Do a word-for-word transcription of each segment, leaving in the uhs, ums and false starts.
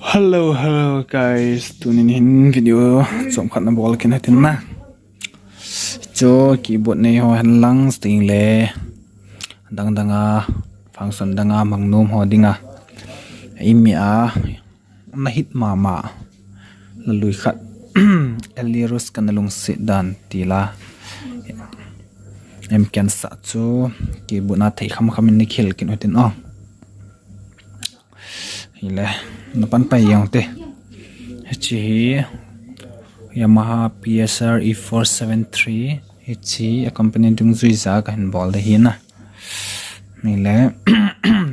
Hello, hello guys. Tunin hin video chomkhat na bol kin hatin na. Chu keyboard nei ho hen lang sting le dang dang a function dang a mang nom ho dinga. Imi a na hit mama. La lui khat. Elirus kana lungset dan tila. Em ken sa chu keyboard na thei kham kham in ni khel kin hatin o. Hile, na pan pai jeng te. Hiche hi Yamaha P S R E four seven three. Hiche a company dungjui ja kahin bol de hi na. Hile,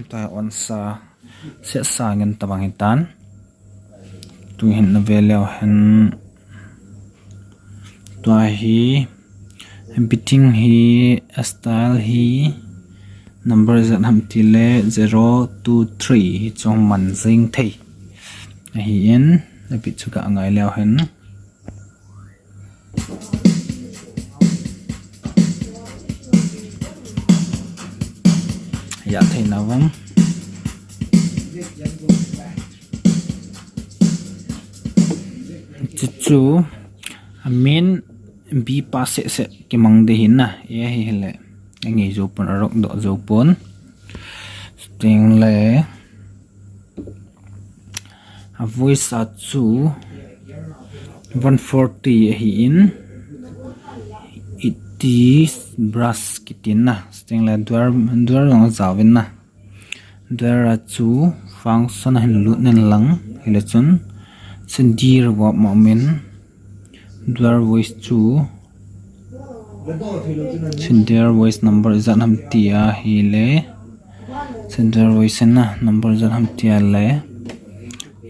ta on sa, set sa ngen tabang hitan. Tu hin na ve leu hen. Tua hi, beating hi, style hi, number ijat ham tile zero two three hi chu man jing thei. Ahin, a beat chu ka ngai leu hen. Ya thei na vang. Chu chu, a min B pa seh seh kimang de hin na. E hi hile. A ngei jou pon, a rock doh jou pon. Sting le. A voice a chu one forty ahin. Eighty brass kitin na. Sting le dual, dual jong jaovin na. Dual a chu function a hin lut nen lang, hile chun, sindir vop ma min, dual voice chu, sindir voice number ijat ham tia hile, sindir voice na number ijat ham tia le,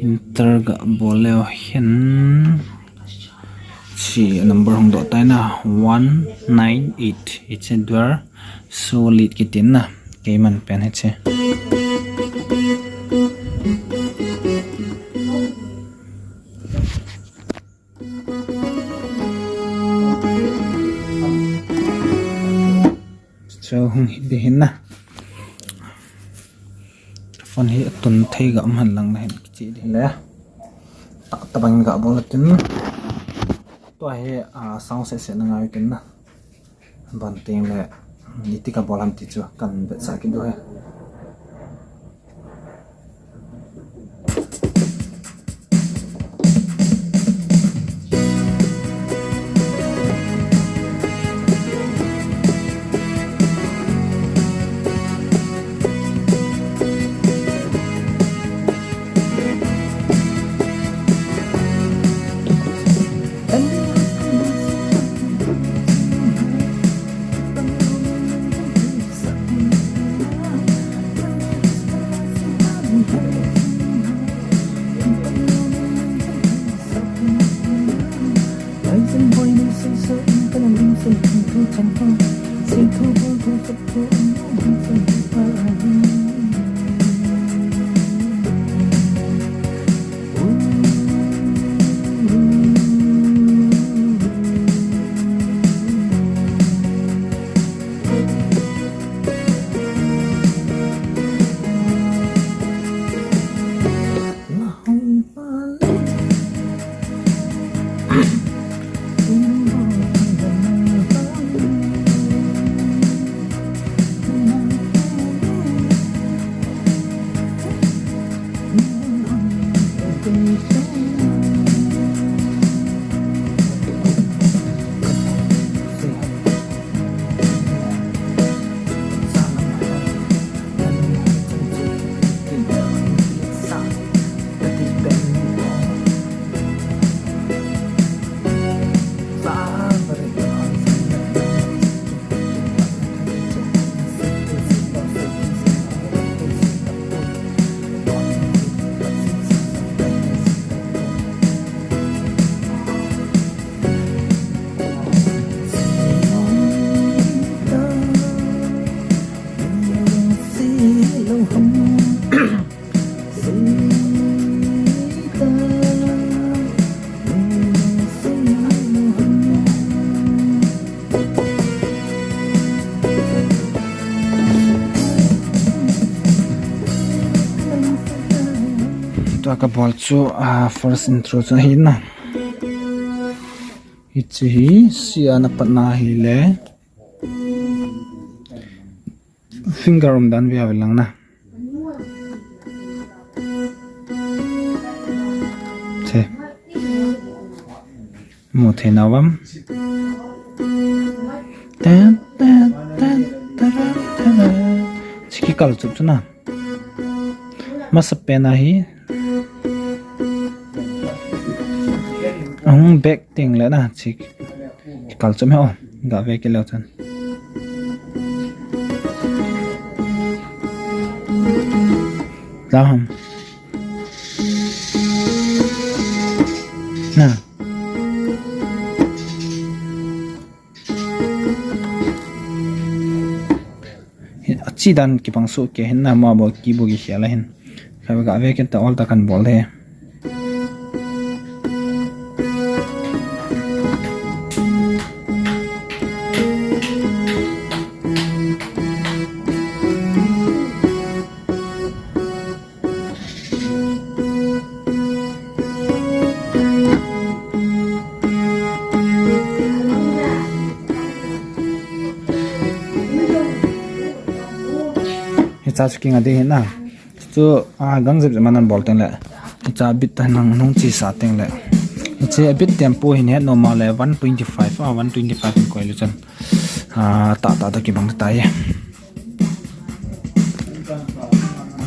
enter ga bol leu hen, Hiche number hung doh tai na, one nine eight. Hiche dual solid kitin na. Keiman pen hiche. Chu hung hit ding hin na. Phone hi atun thei ga um hen lang na hin kiche ding le. Ta, tabang ga bol tin. Tua hi, ah, sound seh seh na ngai tin na. Ban teng le, iti ka bol ham ti chu kan vetsah kit diu ahi. Kabol chu, ah, first intro chu ahi na. Hiche hi C ana patna ahile finger umdan vea ve lang na. Che. Mu thei nau vem? Tan, tan, tan, taran, taran. Hiche kikal chup chu na. Masa pen ahi. Ahung back teng le na, hiche kikal chup hi o. Ga ve kit leu chun. La ham. Na. Achi dan kibang soh kei hin na, ma bol keyboard kikhel a hin. Kha ga ve kit ta, ol ta kan bol de. Hiche chu kinga ding ahi na. Chu, a, gang jep jep a nan bol teng le. Hiche beat ta nang nung chi sa teng le. Hiche beat tempo hin het nom a le one twenty-five, a, one twenty-five in koi le chun. A, ta ta ta kibang ta ye.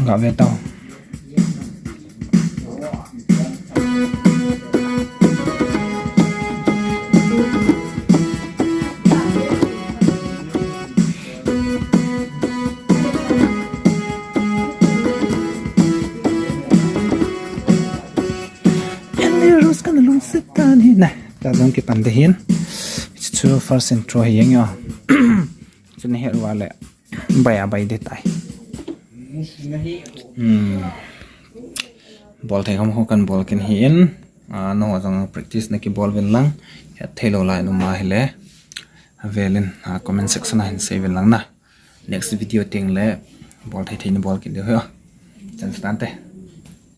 Ga ve tau. Rose kana lungset tani na. Ta jong kipan de hin. Hichu first intro hi jeng yo. Chu nahet uva le. Bai a bai de tai. Hmm. Bol thei kham ho kan bol kin hi in. A, nangho jong practice na kibol uvin lang. Het thei lou lai nom a hile. Avel in, a, comment section a hin sei uvin lang na. Next video teng le bol thei thei na bol kit diu hi o. Chan chu tante.